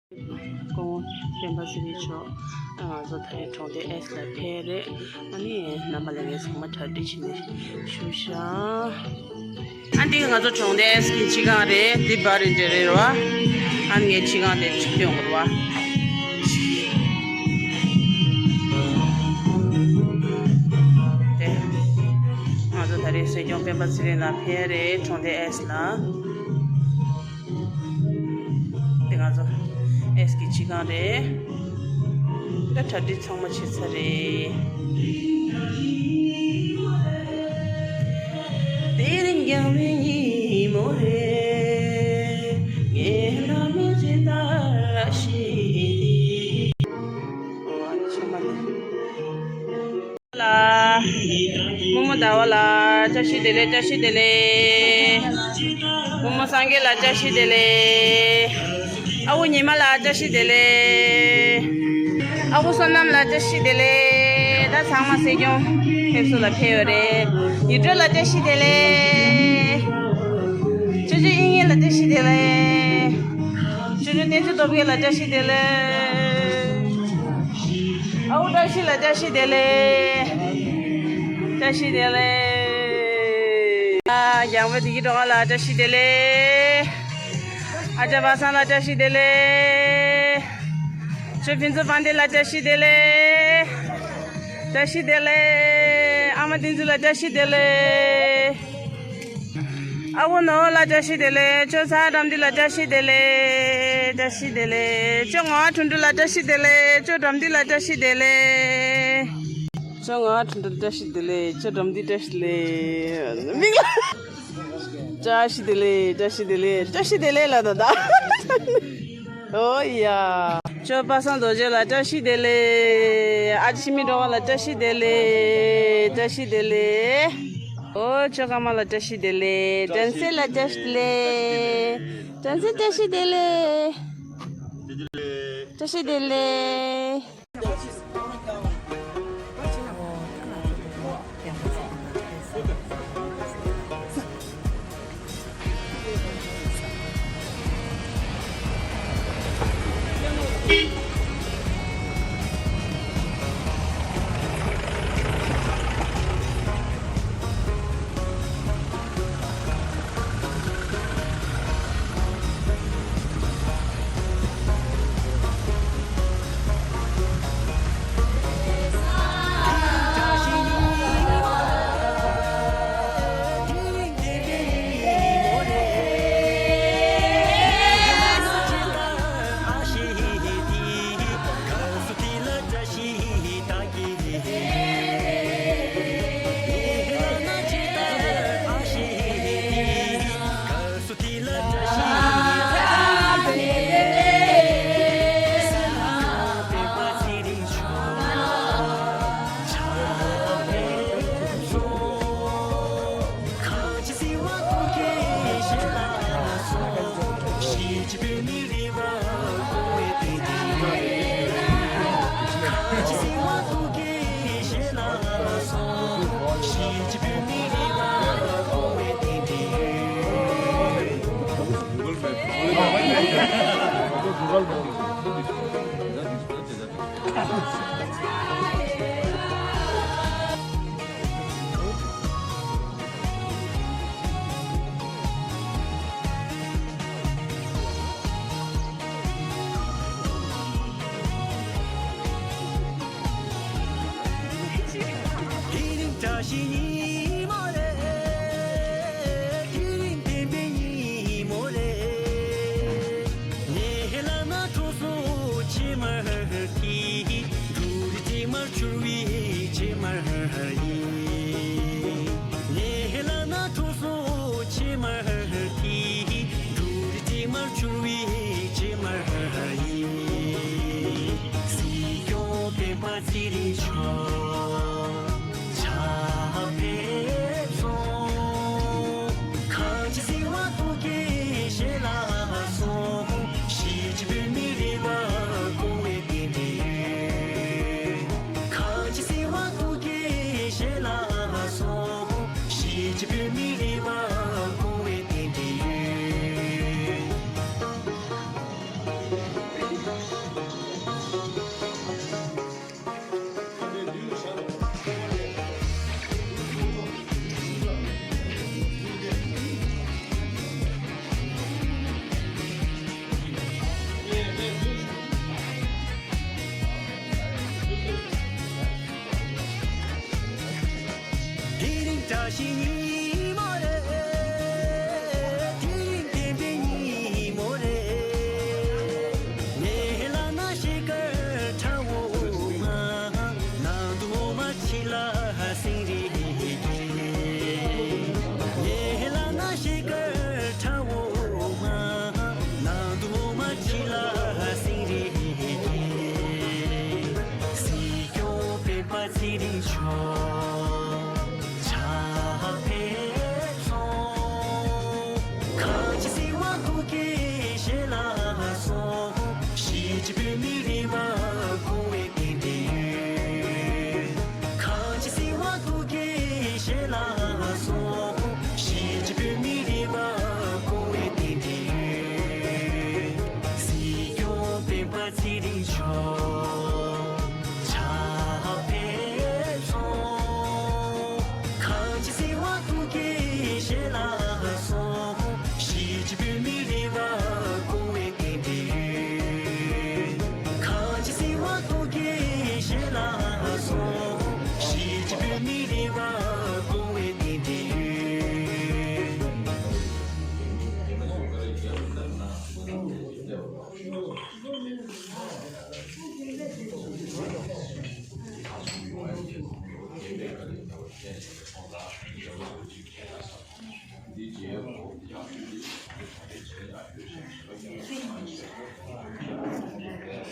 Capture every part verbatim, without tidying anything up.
སྐུ་ངོ་སྤེན་པ་ཚེ་རིང་མཆོག་ང་ཚོ་ད་རེས་གྲོང་སྡེ་ཨེས་ལ་ཕེབས་རེད། ཨ་ནི་རྣམ་པ་ལྷན་རྒྱས་ཚང་མ་གྲ་སྒྲིག་བྱས་ནས་བཞུགས་ཤག་ཨ་འདི་ང་ཚོ་གྲོང་སྡེ་ཨེས་ཀྱི་སྤྱི་ཁང་རེད། འདི་བར་རི་འདྲ་རེད་རོ། ཨ་ངའི་སྤྱི་ཁང་དེ་ཆུ་སྟོན་དགོས་རོ། དེ་ང་ཚོ་ད་རེས་སྲིད་སྐྱོང་སྤེན་པ་ཚེ་རིང་ལགས་ཕེབས་རེད། གྲོང་སྡེ་ཨེས་ལ། དེ་ང་ཚོ་ཨེས་ཀྱི་སྤྱི་ཁང་རེད། ད་གྲ་སྒྲིག་ཚང་མ་བྱས་ཚར་རེད། དེ་རིང་རྒྱལ་བའི་ཉིན་མོ་རེད། ངའི་ལྷ་མོ་ཇི་ལྟར་ཤེས་ཏེ། ཨོ་ཨ་ནི་ཆུ་མ་ནི། ལ། རྨོ་མོ་ཟླ་བ་ལ་བཀྲ་ཤིས་བདེ་ལེགས། བཀྲ་ཤིས་བདེ་ལེགས། རྨོ་མོ་སངས་རྒྱས་ལ་བཀྲ་ཤིས་བདེ་ལེགས། ཨ་ཁུ་ཉི་མ་ལ་བཀྲ་ཤིས་བདེ་ལེགས། ཨ་ཁུ་བསོད་ནམས་ལ་བཀྲ་ཤིས་བདེ་ལེགས། ད་ཚང་མ་སྲིད་སྐྱོང་ཕེབས་བསུ་ལ་ཕེབས་ཡོད་རེད། ཡིད་སྤྲོ་ལ་བཀྲ་ཤིས་བདེ་ལེགས། ཅོ་ཅོ་དབྱིག་གཉེན་ལ་བཀྲ་ཤིས་བདེ་ལེགས། ཅོ་ཅོ་བསྟན་འཛིན་སྟོབས་རྒྱལ་ལ་བཀྲ་ཤིས་བདེ་ལེགས། ཨ་ཁུ་བཀྲ་ཤིས་ལ་བཀྲ་ཤིས་བདེ་ལེགས། བཀྲ་ཤིས་བདེ་ལེགས། ཨ་རྒྱང་བུ་བདེ་སྐྱིད་སྒྲོལ་དཀར་ལ་བཀྲ་ཤིས་བདེ་ལེགས། ཨ་ཅག་པ་སངས་ལ་བཀྲ་ཤིས་བདེ་ལེགས། ཁྱོད་ཕུན་ཚོགས་དཔལ་ལྡན་ལ་བཀྲ་ཤིས་བདེ་ལེགས། བཀྲ་ཤིས་བདེ་ལེགས། ཨ་མ་བསྟན་འཛིན་ལ་བཀྲ་ཤིས་བདེ་ལེགས། ཨ་ཁུ་ནོར་ལ་བཀྲ་ཤིས་བདེ་ལེགས། ཁྱོད་ཚ་འགྲམ་འདི་ལ་བཀྲ་ཤིས་བདེ་ལེགས། བཀྲ་ཤིས་བདེ་ལེགས། ཁྱོད་ངག་དབང་དོན་གྲུབ་ལ་བཀྲ་ཤིས་བདེ་ལེགས། ཁྱོད་འགྲམ་འདི་ལ་བཀྲ་ཤིས་བདེ་ལེགས། ཁྱོད་ངག་དབང་དོན་གྲུབ་ལ་བཀྲ་ཤིས་བདེ་ལེགས། ཁྱོད་འགྲམ་འདི་བཀྲ་ཤིས་བདེ་ལེགས། མིག་ལ། བཀྲ་ཤིས་བདེ་ལེགས། བཀྲ་ཤིས་བདེ་ལེགས། བཀྲ་ཤིས་བདེ་ལེགས་ལ་ད་ད། ཨོ་ཡ། ཁྱོད་པ་སངས་རྡོ་རྗེ་ལ་བཀྲ་ཤིས་བདེ་ལེགས། ཨ་ཅག་འཆི་མེད་སྒྲོལ་དཀར་ལ་བཀྲ་ཤིས་བདེ་ལེགས། བཀྲ་ཤིས་བདེ་ལེགས། ཨོ་ཁྱོད་ཀརྨ་ལ་བཀྲ་ཤིས་བདེ་ལེགས། བྲམ་ཟེ་ལ་བཀྲ་ཤིས་བདེ་ལེགས། བྲམ་ཟེ་བཀྲ་ཤིས་བདེ་ལེགས། བཀྲ་ཤིས་བདེ་ལེགས། དེ་རིང་བཀྲ་ཤིས་ཉིན་མོ་རེད། དེ་རིང་བདེན་པའི་ཉིན་མོ་རེད། ངའི་ལག་ན་གྲོ་སོ་ཕྱེ་མར་གྱི། འབྲུ་རིགས་ཕྱེ་མར་ཕྱུར་བའི་ཕྱེ་མར་ཡིན། ངའི་ལག་ན་གྲོ་སོ་ཕྱེ་མར་གྱི། འབྲུ་རིགས་ཕྱེ་མར་ཕྱུར་བའི་ཕྱེ་མར་ཡིན། སྲིད་སྐྱོང་སྤེན་པ་ཚེ་རིང་མཆོག་ཕྱག་འཚལ་ ཞིག་ཉིན་མོ་རེད། དེ་རིང་བསྟན་པའི་ཉིན་མོ་རེད། ངའི་ལག་ན་ཤེལ་དཀར་ཁྲ་འོ་མ། ནང་དུ་འོ་མ་ཕྱི་ལ་སེང་རེ་སྐྱེས། ངའི་ལག་ན་ཤེལ་དཀར་ཁྲ་འོ་མ། ནང་དུ་འོ་མ་ཕྱི་ལ་སེང་རེ་སྐྱེས། སྲིད་སྐྱོང་སྤེན་པ་ཚེ་རིང་མཆོག་ཕྱག་ཕེབས་སོང་། གངས་ཅན་སྲིད་དབང་ཐུགས་བསྐྱེད་ཞལ་ལག་སོང་། གཞིས་བྱེས་བོད་མི་རིགས་པ་དགོངས་པའི་རྟེན་འབྲེལ་ཡོད། གངས་ཅན་སྲིད་དབང་ཐུགས་བསྐྱེད་ཞལ་ལག་སོང་། གཞིས་བྱེས་བོད་མི་རིགས་པ་དགོངས་པའི་རྟེན་འབྲེལ་ཡོད། སྲིད་སྐྱོང་སྤེན་པ་ཚེ་རིང་མཆོག་ཕྱག་ཕེབས་སོང་། གངས་ཅན་སྲིད་དབང་ཐུགས་བསྐྱེད་ཞལ་ལག་སོང་། གཞིས་བྱེས་བོད་མི་རིགས་པ་དགོངས་པའི་རྟེན་འབྲེལ་ཡོད། གངས་ཅན་སྲིད་དབང་ཐུགས་བསྐྱེད་ཞལ་ལག་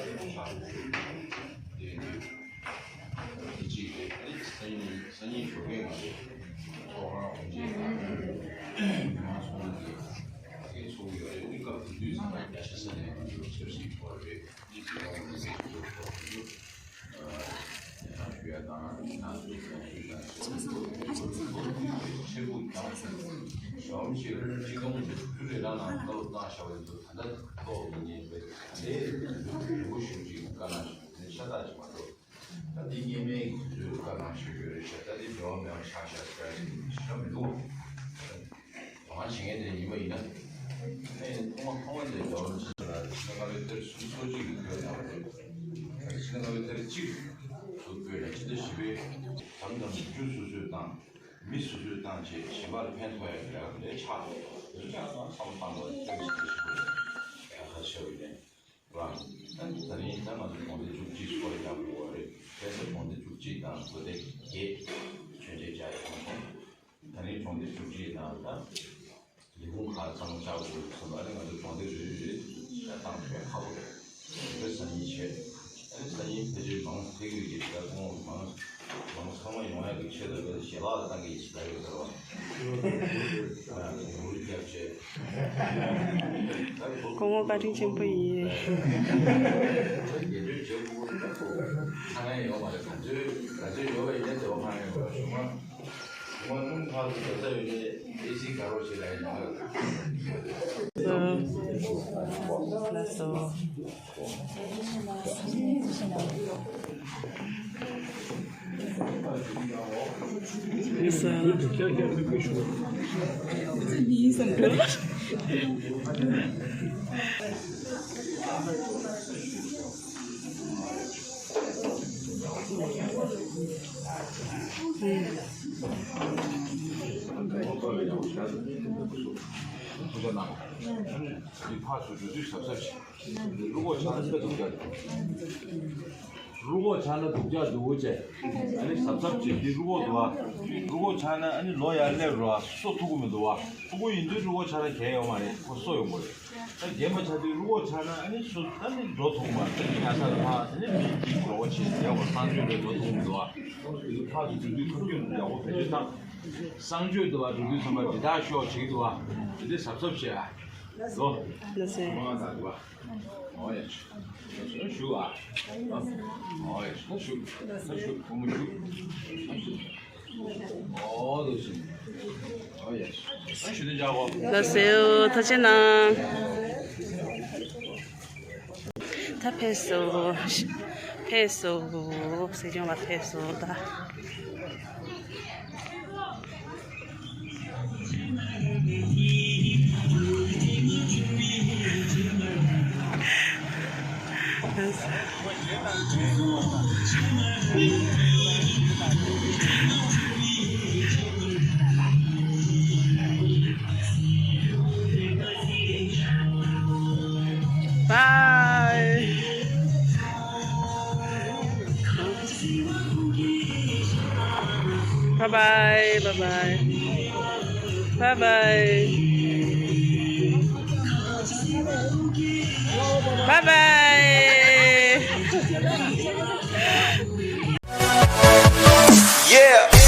སོང་། གཞིས་བྱེས་བོད་མི་རིགས་པ་དགོངས་པའི་རྟེན་འབྲེལ་ཡོད། ད་འདི་སྔས་མའི་དུས་ཚོད་བཀའ་གནང་ཞུ་རྒྱུ་རེད་ཤག་ད་འདི་འགྲོ་བ་མེད་པ་ཆགས་ཤག་ཟེར་ཞིག་ཞུ་མི་འདུག་ད་ང་བྱེད་མཁན་དེ་ཡིན་པ་ཡིན་ན། ཨེ་ཐོག་མ་ཐོག་མ་དེ་འགྲོ་བ་མེད་ཆགས་ལ་ཕྱི་ཟླ་ལྔ་པའི་ཏ་རིག་སོ་གཅིག་གི་བོད་ནང་རེད། ཕྱི་ཟླ་ལྔ་པའི་ཏ་རིག་གཅིག་ཚུར་བོད་ནས་ཕྱི་ཟླ་བཞི་པའི་དམ་དམ་རྒྱུ་སོ་སོས་བཏང་མི་སོ་སོས་བཏང་བྱས་གཞན་པར་ཕན་ཐོགས་ཡ་གི་ལས་ཀ་ལས་ཆགས་ཡོད་ཡ་བསམ་བློ་བཏང་དགོས་ཏ་རིག་བཞི་པའི་ཞི་བ་རེད་ཡ་ཁ་ཆེ་བ་ཡིན་ནས། རང་། ད་ད་རིང་ད་ང་ཚོ་དགོངས་དོན་བཅུ་གཅིག་སྐོར་ཡག་པོ་ཡོད་རེད། དེ་ཚོ་དགོངས་དོན་བཅུ་གཅིག་དང་དགོངས་དོན་བརྒྱད་མཆོད་མཇལ་བྱ་ཡག་སོང་སོང་། ད་རིང་དགོངས་དོན་བཅུ་གཅིག་དང་ད་ལས་ཁུངས་ཁག་ཚང་མ་བཅར་དགོས་སོང་། ད་རིང་ང་ཚོ་དགོངས་དོན་རེ་རེ་རེ་བཏང་ཐུབ་ཡག་ཁག་པོ་རེད། དེ་སང་ཉིན་བྱས། ཨ་ནི་སང་ཉིན་ཕལ་ཆེར་མང་ཐེག་ཡོད་ཀྱི་ད་ཁོང་མང་མང་ཚང་མ་ཡོང་ཡག་གི་ཆེད་དུ་ཞལ་ལག་ལ་བཏང་གི་ཡིན་ཟེར་བ། ཨ་ནི་མུར་རྒྱབ་བྱས། སྐུ་ངོ་བཀའ་དྲིན་ཆེན་པོ་ཡིན། ལགས་སོ། ཕར་ཚུར་འགྲོ་དུས་གཟབ་གཟབ་བྱེད། རུ་ཁོག་ཆག་ན་དཔེ་སྡུག་ཅག་འདུག་རུ་ཁོག་ཆག་ན་སྡུག་ཅག་འདུག་ཅེས། ཨ་ནི་གཟབ་གཟབ་བྱེད་དུས་རུ་ཁོག་འདུག་ཨ། རུ་ཁོག་ཆག་ན་ཨ་ནི་ལོག་ཡར་སླེབས་རོགས་ཨ། སོ་ཐུག་གི་མི་འདུག་ཨ། ཐུག་གི་ཡིན་དུས་རུ་ཁོག་ཆག་ན་གལ་ཡོད་མ་རེད། ཁོ་སོ་ཡོང་གི་རེད། ད་རྒན་པ་ཆགས་དུས་རུ་ཁོག་ཆག་ན་ཨ་ནི་སོ་ཨ་ནི་འགྲོ་ཐུབ་མ་རེད། ཨ་ནི་ཡ་ས་ལ་ཕ་ཨ་ནི་མི་གཅིག་རོགས་བྱེད་ཡག་པོ་གསང་སྤྱོད་རེད་འགྲོ་ཐུབ་མི་འདུག་ཨ། དེ་དུས་ཕར་ཚུར་འགྲོ་དུས་ཁ་སྐྱོན་ཡག་པོ་བེད་སྤྱོད་བཏང་། གསང་སྤྱོད་འདུག་ཨ། འགྲོ་དུས་ཚང་མ་འདི་དག་ཤོག་བྱེད་ཀྱི་འདུག་ཨ། དེ་འདྲའི་གཟབ་གཟབ་བྱེད་ཨ། ལོ། ལགས་སོ། མ་ད་འདུག་ཨ། ཨོ་ཡ། ཞུ་ཨ། ཨོ་ཡ། ཞུ་ཞུ་ཞུ་བུ་མོ་ཞུ། ཨོ་ལོ་ཞུ། ཨོ་ཡ། ཞུ་ནི་འཇག་གོ། ལགས་སོ། ཐུགས་རྗེ་གནང་། ད་ཕེབས་སོ། ཕེབས་སོ། སྲིད་སྐྱོང་ལགས་ཕེབས་སོ་ད། Bye bye. Bye bye. Bye bye. Yeah.